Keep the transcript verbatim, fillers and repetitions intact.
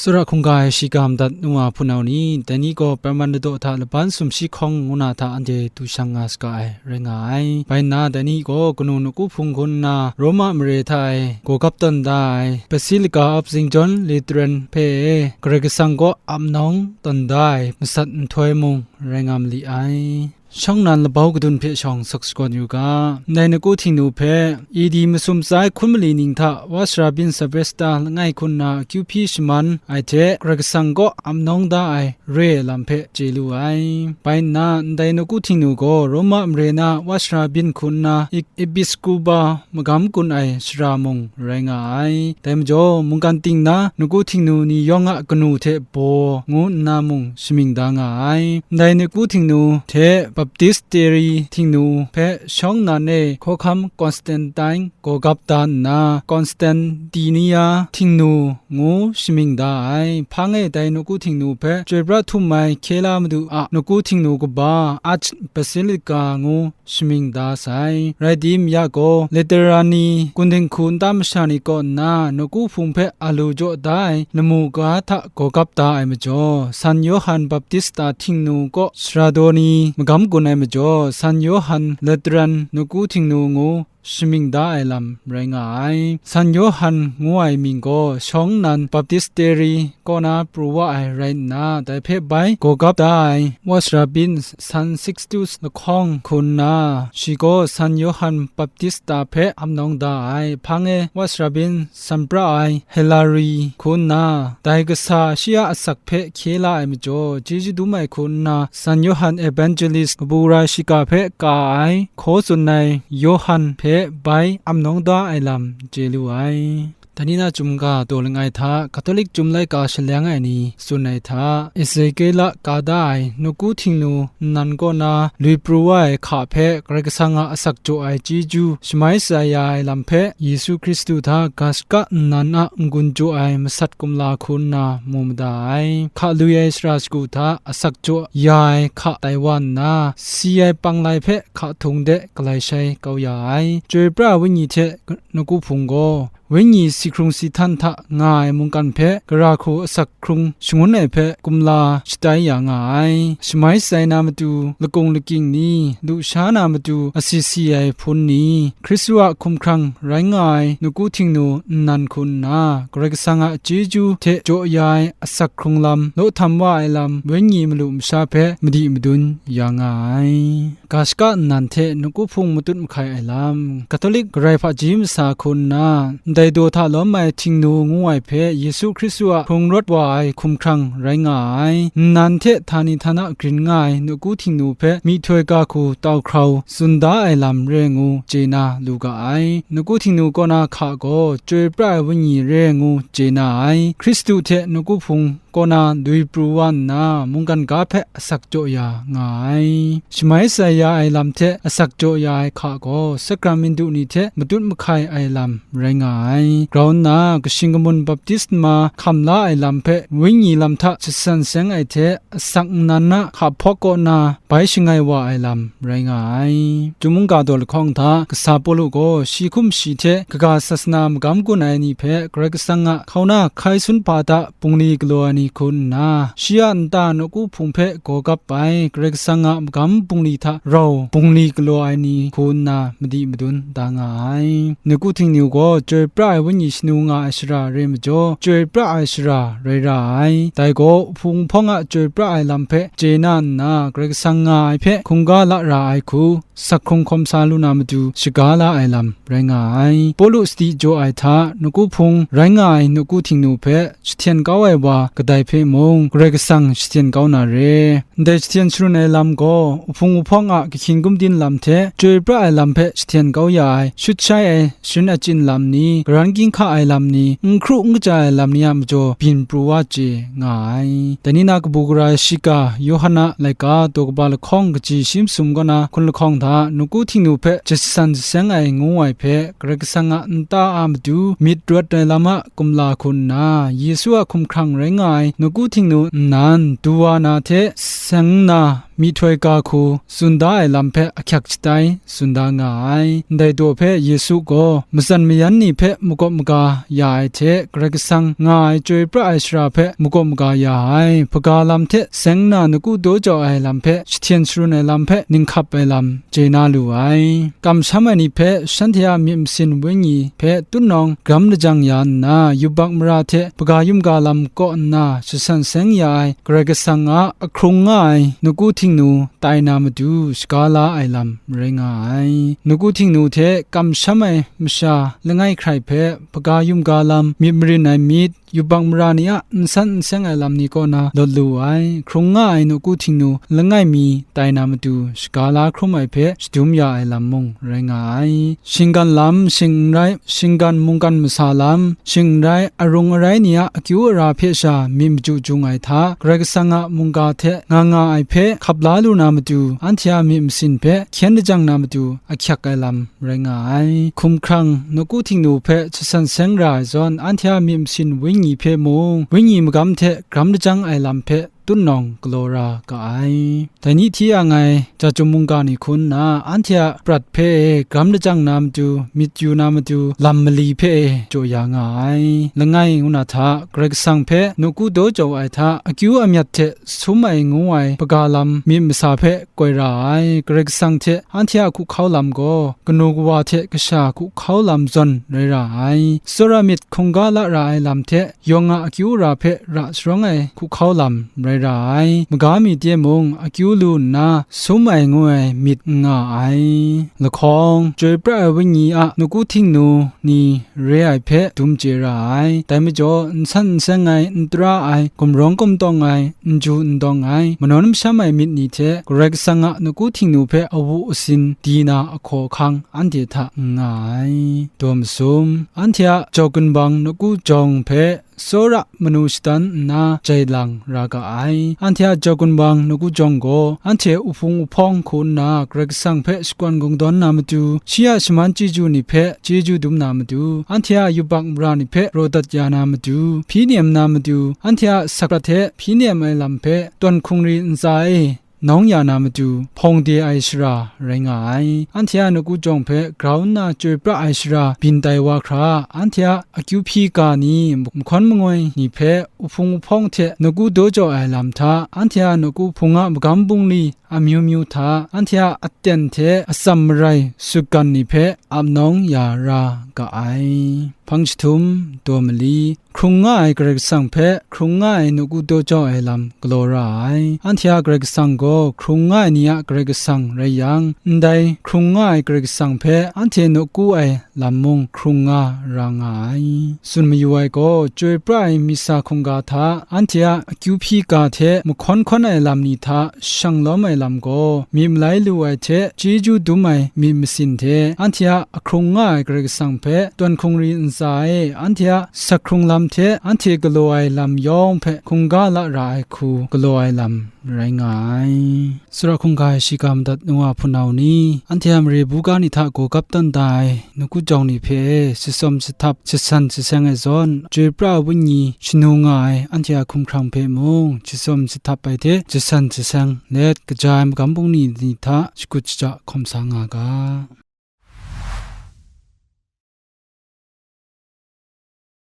Tsawra hkungga ai shiga madat nu wa hpunau ni, dai ni gaw Perman ladaw hta laban sumshi hkawng ngu na hta anhte du shang nga saga ai, rai nga ai. Bai nna, dai ni gaw kanu nawku hpung hku nna Roma mare hta e gaw gap tawn da ai, Basilica of Saint John Lateran hpe Karai Kasang kaw ap nawng tawn da ai masat nhtoi mung rai nga mali ai. Shawng nnan labau kadun hpe shawng sak shakawn yu ga, ndai nawku Htingnu hpe A D masum tsa ai hkun mali ning hta wa sara byin Sylvester langai hku nna akyu hpyi shaman ai hte Karai Kasang kaw ap nawng da ai re ai lam hpe chye lu ai. Bai nna, ndai nawku Htingnu gaw Roma mare na wa sara byin hku nna Episkuba magam gun ai sara mung rai nga ai. Dai majaw, mungkan ting na nawku Htingnu ni yawng a kanu hte baw ngu nna mung shamying da nga ai. Ndai nawku Htingnu hte Baptisteri Htingnu hpe shawng nnan e hkawhkam Constantine gaw gap da nna, Constantinia Htingnu ngu shamying da ai. Hpang e dai nawku Htingnu hpe chyoi pra htum ai hkye la madu a nawku Htingnu kaba Arch Basilica ngu shamying da sai. Rai tim, ya gaw, Lateran ni, kun dinghku nta masha ni kaw nna nawku hpung hpe a lu jaw da ai lamu ga hta gaw gap da ai majaw, San Yawhan Baptista Htingnu kaw sara daw ni magam gun ai majaw, San Yawhan Lateran nawku Htingnu ngu shamying da ai lam rai nga ai. San Yawhan ngu ai mying gaw shawng nnan Baptisteri kaw na pru wa ai rai nna, dai hpe bai gaw gap da ai wa sara byin San Sixtus lahkawng hku nna, shi gaw San Yawhan Baptista hpe ap nawng da ai. Hpang e wa sara byin san pra ai Hilary hku nna, dai kasa shi a asak hpe hkye la ai majaw, chyeju dum ai hku nna, San Yawhan Evangelist kabu gara shiga hpe ka ai, hkaw tsun ai Yawhan hpe bai ap nawng da ai lam chye lu ai. Dai ni na chyum ga daw langai hta, Katolik Chyum Laika shaleng ai ni tsun ai hta, Ezekiela ka da ai nawku Htingnu nnan kaw na lui pru wa ai hka hpe Karai Kasang a asak jaw ai chyeju shamai shatsai ya ai lam hpe, Yesu Hkristu hta ga shaka nnan a n-gun jaw ai masat kumla hku nna mu mada ai. Hka lui ai sara shagu hta asak jaw ya ai hka tai wa nna, si ai panglai hpe hka htung de galai shai kau ya ai. Chyoi pra ai Wenyi hte nawku hpung gaw, Wenyi si hkrung si htan hta nga ai mungkan hpe gara hku asak hkrung shangun ai hpe kumla shatai ya nga ai. Shamai shatsai na matu lakung lakying ni, lusha na matu asi si ai hpun ni, Hkristu a hkumhkrang rai nga ai nawku Htingnu nnan hku nna, Karai Kasang a chyeju hte jaw ya ai asak hkrung lam, law htam wa ai lam, Wenyi malu masha hpe madi madun ya nga ai. Ga shaka nnan hte nawku hpung matut mahkai ai lam, Katolik Karai hpaji masa hku nna, ndai daw hta lawm ai Htingnu ngu ai hpe Yesu Hkristu a hkrung rawt wa ai hkumhkrang rai nga ai, nnan hte htani htana grin nga ai nawku Htingnu hpe myihtoi ga hku tau hkrau tsun da ai lam re ngu chye na lu ga ai. Nawku Htingnu kaw na hka gaw chyoi pra ai Wenyi re ngu chye na ai. Hkristu hte nawku hpung kaw na lui pru wa nna, mungkan ga hpe asak jaw ya nga ai. Shamai shatsai ya ai lam hte asak jaw ya ai hka gaw, sakramintu ni hte matut mahkai ai lam rai nga ai. Grau nna, kashing kamun baptisma hkam la ai lam hpe, Wenyi lam hta shasan seng ai hte, asak nnan a hka hpawk kaw na bai shangai wa ai lam rai nga ai. Chyum mungga daw lahkawng hta, kasa Pawlu gaw shi hkum shi hte kaga sasana magam gun ai ni hpe Karai Kasang a hkauna hkai sun hpa hta bungli galaw ai ni hku nna, shi a nta nawku hpung hpe gaw gap ai Karai Kasang a magam bungli hta rau bungli galaw ai ni hku nna madi madun da nga ai. Nawku Htingnu gaw chyoi pra ai Wenyi shanu nga ai shara re majaw, chyoi pra ai shara rai ra ai. Dai gaw, hpung hpawng a chyoi pra ai lam hpe chye na nna, Karai Kasang nga ai hpe hkungga la ra ai hku, sak hkrung hkawm sa lu na matu shaga la ai lam rai nga ai. Pawlu sadi jaw ai hta, nawku hpung rai nga ai nawku Htingnu hpe jahten kau ai wa kadai hpe mung, Karai Kasang jahten kau na re. Ndai jahten sharun ai lam gaw, uhpung uhpawng a kahkyin gumdin lam hte, chyoi pra ai lam hpe jahten kau ya ai, shut shai ai sharin achyin lam ni, karan ginhka ai lam ni, n hkru n kaja ai lam ni a majaw byin pru wa chye nga ai. Dai ni na kabu gara shiga Yawhan a laika daw kaba lahkawng kaji shi masum kaw na hkun lahkawng hta, nawku Htingnu hpe jasan jaseng ai ngu ai hpe, Karai Kasang a nta a matu myit rawt ai lam a kumla hku nna, Yesu a hkumhkrang rai nga ai nawku Htingnu nnan du wa na hte seng nna, myihtoi ga hku tsun da ai lam hpe ahkyak shatai tsun da nga ai. Ndai daw hpe Yesu gaw matsan mayan ni hpe makawp maga ya ai hte, Karai Kasang nga ai chyoi pra ai shara hpe makawp maga ya ai, hpaga lam hte seng nna nawku daw jau ai lam hpe, jahten sharun ai lam hpe ninghkap ai lam chye na lu ai. Kamsham ai ni hpe shanhte a myit masin wenyi hpe tutnawng gram lajang ya nna, yubak mara hte hpaga yumga lam kaw nna shasan seng ya ai Karai Kasang a ahkrung nga ai nawku Htingnu tai na matu shaga la ai lam rai nga ai. Nawku Htingnu hte kamsham ai masha langai hkrai hpe hpaga yumga lam, myit marin ai myit, yubak mara ni a nsan nseng ai lam ni kaw na lawt lu ai, hkrung nga ai nawku Htingnu langai mi tai na matu shaga la hkrum ai hpe shadum ya ai lam mung rai nga ai. Shinggan lam shing n rai, shinggan mungkan masa lam shing n rai, arung arai ni a akyu ara hpe sha myit maju jung ai hta, Karai Kasang a mungga hte nga nga ai hpe hkap la lu na matu, anhte a myit masin hpe hkyen lajang na matu ahkyak ai lam rai nga ai. Hkumhkrang nawku Htingnu hpe shasan seng ra ai zawn, anhte a myit masin wenyi hpe mung, wenyi magam hte gram lajang ai lam hpe tutnawng galaw ra ga ai. Dai ni hti yang ai Jahtum mungga ni hku nna, anhte a prat hpe e gram lajang na matu, myit yu na matu, lam mali hpe e jaw ya nga ai. Langai ngu na hta, Karai Kasang hpe nawku daw jau ai hta, akyu amyat hte sum ai ngu ai hpaga lam myit masa hpe koi ra ai. Karai Kasang hte anhte a hkuhkau lam gaw kanu kawa hte kasha hkuhkau lam zawn rai ra ai. Tsawra myit hkungga la ra ai lam hte yawng a akyu ara hpe ra sharawng ai hkuhkau lam rai ra ai. Maga mi timung akyu lu nna sum ai ngu ai myit n nga ai. Lahkawng, chyoi pra ai wenyi a nawku Htingnu ni re ai hpe dum chye ra ai. Dai majaw, nsan nseng ai, n tara ai, gumrawng gumtawng ai, n ju n dawng ai, manawn masham ai myit ni hte Karai Kasang a nawku Htingnu hpe awu asin di na ahkaw ahkang anhte hta n nga ai. Daw masum, anhte a jau gunbang nawku jawng hpe tsawra manu shadan nna jai lang ra ga ai. Anhte a jau gunbang nawku jawng gaw, anhte uhpung uhpawng hku nna Karai Kasang hpe shakawn kungdawn na matu, shi a shaman chyeju ni hpe chyeju dum na matu, anhte a yubak mara ni hpe raw dat ya na matu, hpyi nem na matu, anhte a sakrat hte hpyi nem ai lam hpe tawn hkungri ntsa e nawng ya na matu, hpawng de ai shara rai nga ai. Anhte a nawku jawng hpe grau nna chyoi pra ai shara byin tai wa hkra, anhte a akyu hpyi ga ni, mahkawn mangoi ni hpe uhpung uhpawng hte nawku daw jaw ai lam hta, anhte a nawku hpung a magam bungli amyu myu hta, anhte a aten hte atsam marai sutgan ni hpe ap nawng ya ra ga ai. Hpang jahtum, daw mali, hkrung nga ai Karai Kasang hpe hkrung nga ai nawku daw jau ai lam galaw ra ai. Anhte a Karai Kasang gaw hkrung nga ai ni a Karai Kasang rai yang, ndai hkrung nga ai Karai Kasang hpe anhte nawku ai lam mung hkrung nga ra nga ai. Tsun mayu ai gaw, chyoi pra ai misa hkungga hta, anhte a akyu hpyi ga hte mahkawn hkawn ai lam ni hta shang lawm ai lam gaw, myit malai lu ai hte chyeju dum ai myit masin hte anhte a ahkrung nga ai Karai Kasang hpe tawn hkungri ntsa e anhte a sak hkrung lam hte anhte galaw ai lam yawng hpe hkungga la ra ai hku galaw ai lam rai nga ai. Tsawra hkungga ai shiga madat nu wa hpunau ni, anhte a mare buga ni hta gaw gap tawn da ai nawku jawng ni hpe e, shatsawm shahtap, shasan shaseng ai zawn, chyoi pra ai wenyi shanu nga ai anhte a hkumhkrang hpe mung, shatsawm shahtap ai hte shasan shaseng let, kaja ai magam bungli ni hta shakut shaja hkawm sa nga ga.